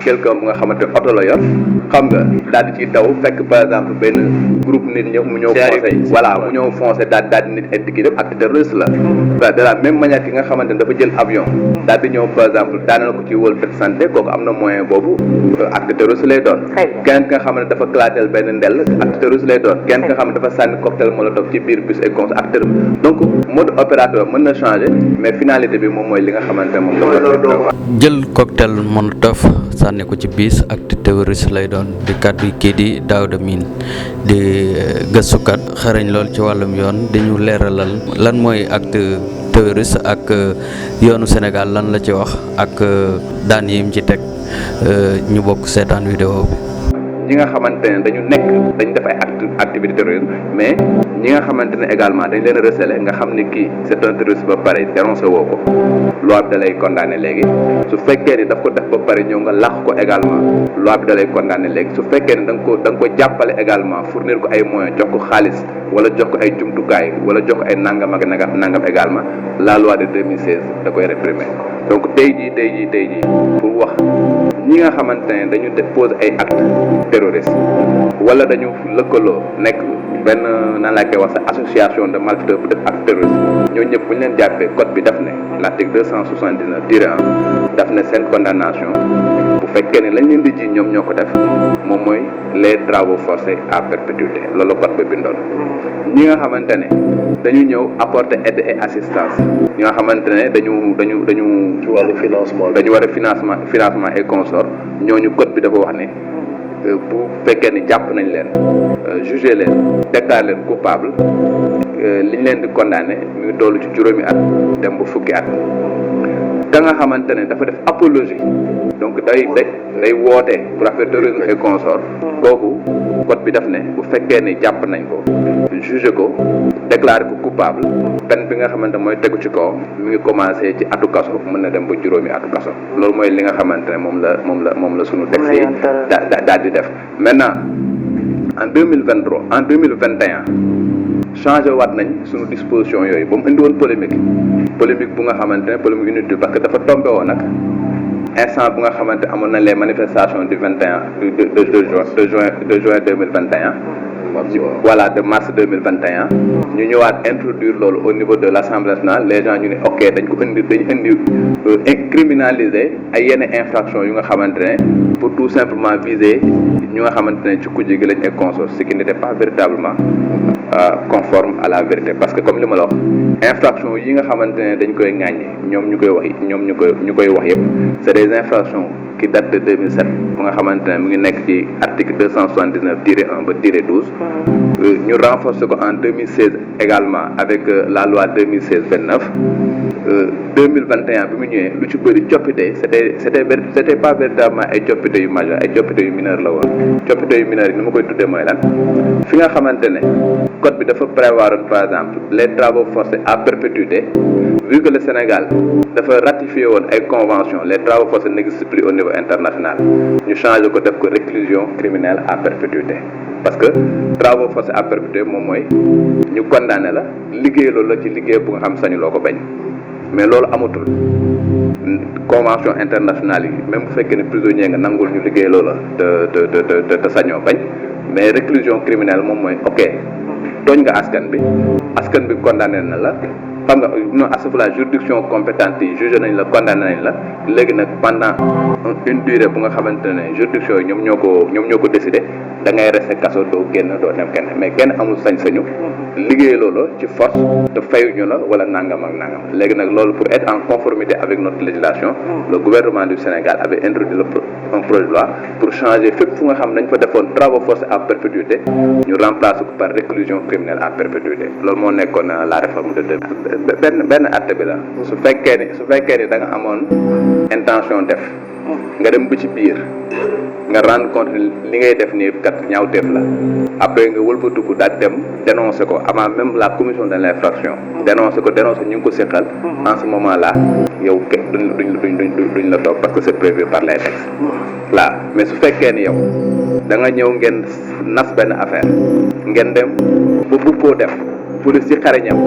quelqu'un bu nga xamante ne oto la yor xam nga daal di ciy daw fekk par exemple benn groupe nit ñëw mu ñëw foncé voilà mu ñëw foncé daal di nit indiqué def acte terroriste la de la même manière ki nga xamante ne dafa jël avion daal di ñëw par exemple daaneel ko ci World Trade Center kooku am na moyen boobu acte terroriste lay doon kenn ki nga xam ne dafa clatel benn ndell acte terroriste lay doon kenn ki nga xam ne dafa sànni cocktail molotov ci biir bus et cons acte terroriste donc mode opérateur mën na changer mais finalité bi moom mooy li nga xamante ne moom la jël cocktail molotov sànni ko ci biis acte terroriste lay doon di kàddu kii di Daouda Mine di gëstukat xarañ lool ci wàllum yoon di ñu leeralal lan mooy acte terroriste ak yoonu Sénégal lan la ci wax ak daan yi mu ci teg ñu bokk seetaan vidéo bi. ñi nga xamante ne dañu def ay activité terroriste mais ñi nga xamante ne également dañ leen a recélé nga xam ni kii c'est un terroriste ba pare dénoncé woo ko loi bi da lay condamné léegi su fekkee ni daf ko def ba pare ñëw nga làq ko également loi bi da lay condamné léegi su fekkee ni da nga ko jàppale également fournir ko ay moyens jox ko xaalis wala jox ko ay jumtukaay wala jox ko ay nangam ak nangam également la loi de 2016 da koy réprimer donc tey jii pour wax ñi nga xamante ne dañu déposer ay actes terroristes wala dañu lëkkaloo nekk benn nan laa koy wax sa association de malfaiteurs bu def acte terroriste ñooñu ñëpp bu ñu leen jàppee code bi daf ne l'article 279-1 daf ne seen condamnation bu fekkee ne lañ leen di ji ñoom ñoo ko def moom mooy les travaux forcés à perpétuité loolu code bi bindoon ñi nga xamante ne dañu ñëw apporter aide et assistance ñi nga xamante ne dañu ci wàllu financement dañu war a financement et consort ñooñu code bi dafa wax ne bu fekkee ni jàpp nañ leen jugé leen déclaré leen coupable liñ leen di condamné mu ngi toll ci juróomi at dem ba fukki at ka nga xamante ne dafa def apologie donc day woote pour affaire terrorisme et consort kooku code bi daf ne bu fekkee ni jàpp nañ ko jugé ko déclaré ko coupable peine bi nga xamante mooy tegu ci kaw mi ngi commencé ci atu kaso mën na dem ba juróomi atu kaso loolu mooy li nga xamante ne moom la sunu texte yi daal di def maintenant en 2021 changé waat nañ suñu disposition yooyu ba mu indi woon polémique bu nga xamante ne polémique inutile parce que dafa tombé woon nag instant bu nga xamante amoon na les manifestations du 21 de juin 2021 voilà de mars 2021 ñu ñëwaat introduire loolu au niveau de l'Assemblée nationale les gens ñu ne ok dañ criminaliser ay yenn infractions yu nga xamante ne pour tout simplement viser ñu nga xamante ne ci kujje gi lañ ay consort ce qui n'était pas véritablement conforme à la vérité parce que comme li ma la wax infractions yi nga xamante ne dañ koy ŋàññi ñoom ñu koy wax yëpp c'est des infractions qui datent de 2007 bu nga xamante ne mu ngi nekk ci article 279-1 ba -12 ñu renforcer ko en 2016 également avec la loi 2016-29 2021 bi mu ñëwee lu ci bëri coppite c'était pas véritablement ay coppite yu majeur ay coppite yu mineur la woon coppite yu mineur yi ni ma koy tuddee mooy lan fi nga xamante ne code bi dafa prévoir par exemple les travaux forcés à perpétuité vu que le Sénégal dafa ratifié woon ay convention les travaux forcés n'existent plus au niveau international ñu changé ko def ko réclusion criminelle à perpétuité parce que travaux forcés à perpétuité moom mooy ñu condamné la liggéey loolu la ci liggéey bu nga xam sañu loo ko bañ mais loolu amatul convention internationale yi même bu fekkee ne prisonnier nga nangul ñu liggéey loola te sañoo bañ mais réclusion criminelle moom mooy ok tooñ nga askan bi condamné na la xam nga non astafurlah juridiction compétente yi jugé nañ la condamné nañ la léegi nag pendant une durée bu nga xamante ne juridiction yi ñoom ñoo ko décidé da ngay resté kaso doo génn doo dem kenn mais kenn amul sañ-sañu liggéey loolu ci force te fayuñu la wala nangam ak nangam léegi nag loolu pour être en conformité avec notre législation le gouvernement du Sénégal avait introduit un projet de loi pour changer fépp fu nga xam nañ fa defoon travaux forcés à perpétuité ñu remplacer ko par réclusion criminelle à perpétuité loolu moo nekkoon la réforme de benn atte bi la su fekkee ni da nga amoon intention def nga dem ba ci biir nga rendre compte li ngay def nii kat ñaawteef la après nga wëlbatiku daal dem dénoncer ko avant même la commission de l'infraction dénoncer ñu ngi ko séqal en ce moment là yow duñ la topp parce que c'est prévu par les textes là mais su fekkee ni yow da nga ñëw ngeen nas benn affaire ngeen dem ba bëgg koo def police ci xarañam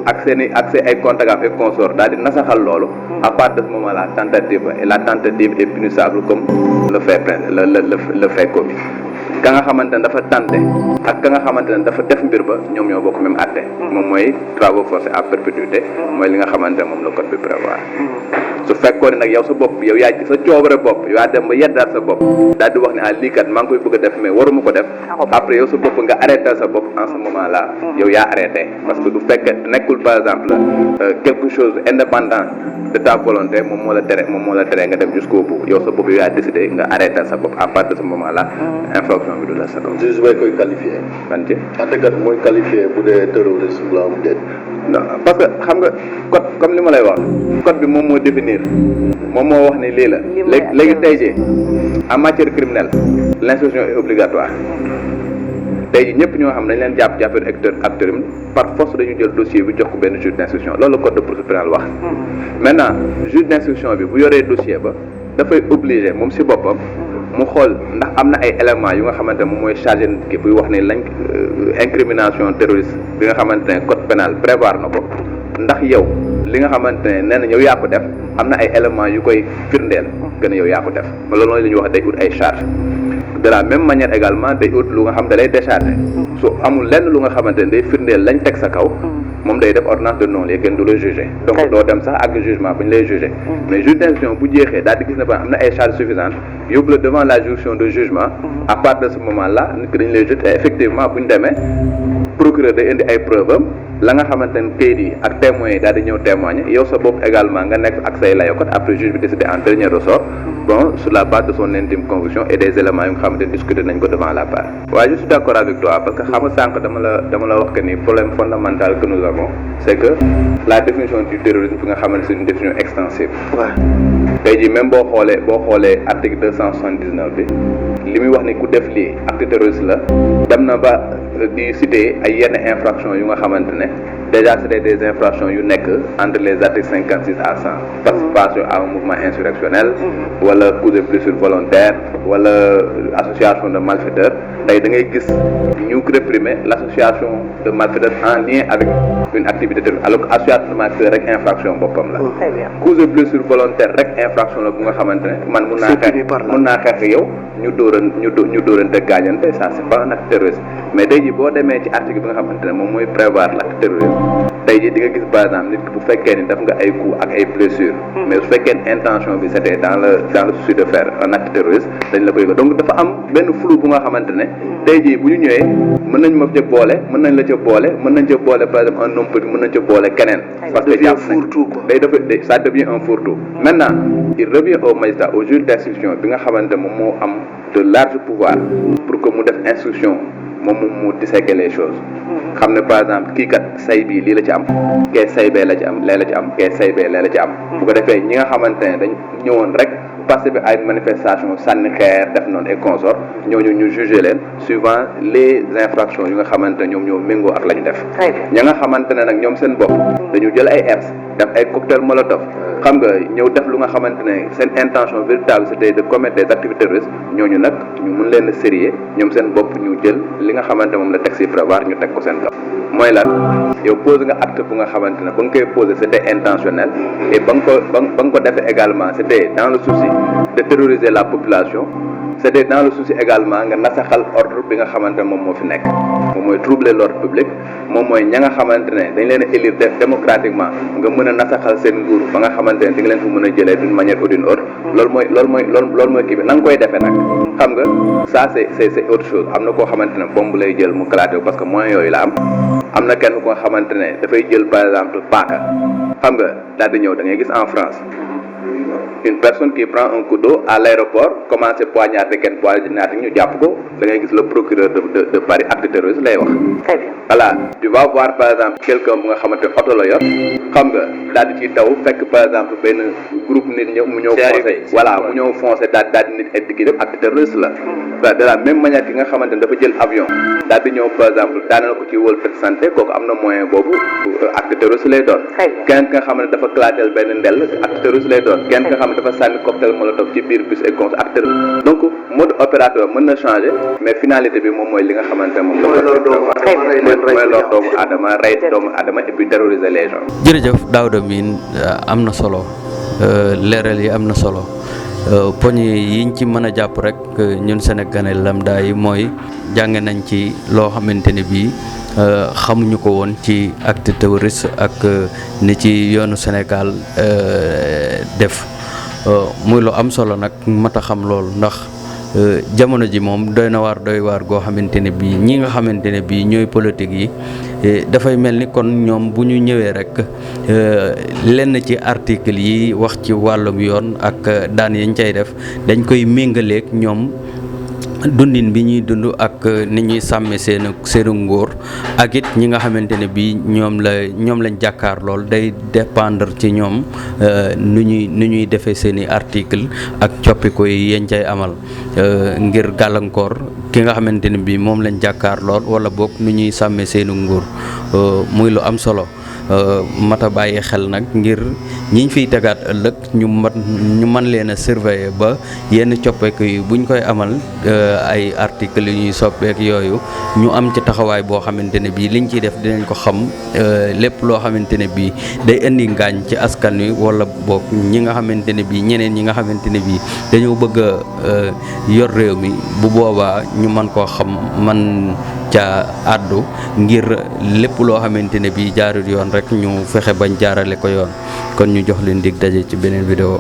ak seen ay contacts ak consorts daal di nasaxal loolu à partir de ce moment là la tentative est punissable comme le fait commis ka nga xamante ne dafa tante ak ka nga xamante ne dafa def mbir ba ñoom ñoo bokk même àtte moom mooy travaux forcés à perpétuité mooy li nga xamante ne moom la code bi prévoir su fekkoon ne nag yow sa bopp yow yaa ci sa coobare bopp yow yaa dem ba yeddaat sa bopp daal di wax ne lii kat maa ngi koy bëgg a def mais waruma ko def après yow sa bopp nga arrêté sa bopp en ce moment là yow yaa arrêté parce que du fekkee nekkul par exemple quelque chose indépendant de ta volonté moom moo la tere nga dem jusqu'au bout yow sa bopp yow yaa décidé nga arrêté sa bopp à partir de ce moment là infraction bi du la sa doom juge mooy koy qualifié ban ci àttekat mooy qualifié bu dee terrorisme la am déet non parce que xam nga code comme li ma lay wax code bi moom moo définir moom moo wax ne lii la léegi tey jii en matière criminelle l'instruction est obligatoire tey jii ñëpp ñoo xam dañ leen jàppee acteur par force dañu jël dossier bi jox ko benn juge d'instruction loolu la code de procédure pénale wax maintenant juge d'instruction bi bu yoree dossier ba dafay obligé moom si boppam mu xool ndax am na ay éléments yu nga xamante ne moom mooy chargé nit ki buy wax ne lañ incrimination terroriste bi nga xamante ne code pénal prévoir na ko ndax yow li nga xamante ne nee na yow yaa ko def am na ay éléments yu koy firndeel gën a yow yaa ko def loolu mooy li ñuy wax day ut ay charge de la même manière également day ut lu nga xam ne lay décharger su amul lenn lu nga xamante ne day firndeel lañ teg sa kaw moom day def ordonnance de non-lieu kenn du la jugé donc doo dem sax ak jugement bu ñu lay jugé mais juge d'instruction bu jeexee daal di gis ne ba am na ay charges suffisantes yóbbu la devant la juridiction de jugement à partir de ce moment là nit ki dañu lay jugé effectivement bu ñu demee procureur day indi ay preuve am la nga xamante ne kayit yi ak témoins yi daal di ñëw témoigner yow sa bopp également nga nekk ak say layokot après juge bi décidé en dernier ressort bon sur la base de son intime conviction et des éléments yu nga xamante ne discuté nañ ko devant la part. waaye je suis d'accord avec toi parce que xam nga sànq dama la wax que ni problème fondamental que nous avons c'est que la définition du terrorisme fi nga xamante c'est une définition extensive. tey jii même boo xoolee article 279 bi li muy wax ni ku def lii acte terroriste la dem na ba di citer ay yenn infractions yu nga xamante ne déjà c'était des infractions yu nekk entre les articles 56 à 100 participation à un mouvement insurrectionnel wala coups de blessure volontaire wala association de malfaiteurs tey da ngay gis ñu réprimer l'association de malfaiteurs en lien avec une activité terroriste alors que association de malfaiteurs rek infraction boppam la coups de blessure volontaire rek infraction la bu nga xamante ne man mun naa xeex yow ñu dóorante gaañante ça c'est pas un acte terroriste mais tey jii boo demee ci article bi nga xamante ne moom mooy prévoir l'acte terroriste tey jii di nga gis par exemple nit ki bu fekkee ni def nga ay coups ak ay blessures mais su fekkee intention bi c'était dans le souci de faire un acte terroriste dañ la koy ko donc dafa am benn flou bu nga xamante ne tey jii bu ñu ñëwee mën nañ ma ca boole mën nañ la ca boole mën nañ ca boole par exemple un homme politique mën nañ ca boole keneen parce que jàpp nañ ça devient un fourre-tout maintenant il revient au magistrat au juge d'instruction bi nga xamante ne moom moo am de large pouvoir pour que mu def instruction moom mu disséquer les choses xam ne par exemple kii kat say bii lii la ci am kee say bee la ci am lee la ci am kee say bee lee la ci am bu ko defee ñi nga xamante ne dañ ñëwoon rek participer à une manifestation sànni xeer def noonu et consort ñooñu ñu juger leen suivant les infractions yu nga xamante ne ñoom ñoo méngoo ak la ñu def ña nga xamante ne nag ñoom seen bopp dañu jël ay herbes def ay cocktail molotov xam nga ñëw def lu nga xamante ne seen intention véritable c'était de commettre des activités terroristes ñooñu nag ñu mun leen a sérieux ñoom seen bopp ñu jël li nga xamante moom la texte yi prévoir ñu teg ko seen kaw mooy lan yow posé nga acte bu nga xamante ne ba nga koy posé c'était intentionnel et ba nga ko defee également c'était dans le souci de terroriser la population c'était dans le souci également nga nasaxal ordre bi nga xamante ne moom moo fi nekk moom mooy troubler l'ordre public moom mooy ña nga xamante ne dañ leen a élire démocratiquement nga mën a nasaxal seen nguur ba nga xamante ne di nga leen fa mën a jëlee d'une manière ou d'une autre loolu mooy kii bi na nga koy defee nag xam nga ça c'est autre chose am na koo xamante ne bombe lay jël mu kalaate parce que moyens yooyu la am na kenn koo xamante ne dafay jël par exemple paaka xam nga daal di ñëw da ngay gis en France une personne qui prend un couteau à l'aéroport commence poignarder kenn poignarder ñu jàpp ko da ngay gis le procureur de Paris acte terroriste lay wax. Très bien. Voilà tu vas voir par exemple quelqu'un bu nga xamante ne oto la yor xam nga daal di ciy taw fekk par exemple benn groupe nit ñëw mu ñëw foncé voilà mu ñëw foncé daal di nit ay digg def acte terroriste la de la même manière ki nga xamante ne dafa jël avion daal di ñëw par exemple daane na ko ci World Trade Center kooku am na moyen boobu acte terroriste lay doon. keneen ki nga xam ne dafa claateel benn ndell acte terroriste lay doon. keneen ki nga xam ne dafa sànni cocktail molotov ci biir bus et cons acte terroriste. donc mode opérateur mën na changer mais finalité bi moom mooy li nga xamante ne moom mooy lor doomu aadama rey doomu aadama et puis terroriser les gens. jërëjëf Daouda Mine am na solo leeral yi am na solo poñ yiñ ci mën a jàpp rek ñun sénégalais lambda yi mooy jàng nañ ci loo xamante ne bii xamuñu ko woon ci acte terroriste ak ni ci yoonu Sénégal def muy lu am solo nag mat a xam loolu ndax jamono ji moom doy waar goo xamante ne bii ñi nga xamante ne bii ñooy politique yi dafay mel ni kon ñoom bu ñu ñëwee rek lenn ci article yi wax ci wàllum yoon ak daan yañ cay def dañ koy méngaleeg ñoom dundin bi ñuy dund ak ni ñuy sàmme seenu nguur ak it ñi nga xamante ne bii ñoom lañ jàkkaar lool day dépendre ci ñoom nu ñuy defee seeni article ak coppiku yi yañ cay amal ngir gàllankoor ki nga xamante ne bii moom lañ jàkkaar lool wala boog nu ñuy sàmme seenu nguur muy lu am solo mata bàyyi xel nag ngir ñiñ fiy tegaat ëllëg ñu man leen a surveiller ba yenn coppeeku yi buñ koy amal ay articles yu ñuy soppeek yooyu ñu am ci taxawaay boo xamante ne bii liñ ciy def dinañ ko xam lépp loo xamante ne bii day indi ngaañ ci askan wi wala boog ñi nga xamante ne bii ñeneen ñi nga xamante ne bii dañoo bëgg a yor réew mi bu boobaa ñu mën koo xam man ca àddu ngir lépp loo xamante ne bii jaarul yoon rek ñu fexe bañ jaarale ko yoon kon ñu jox leen dig daje ci beneen vidéo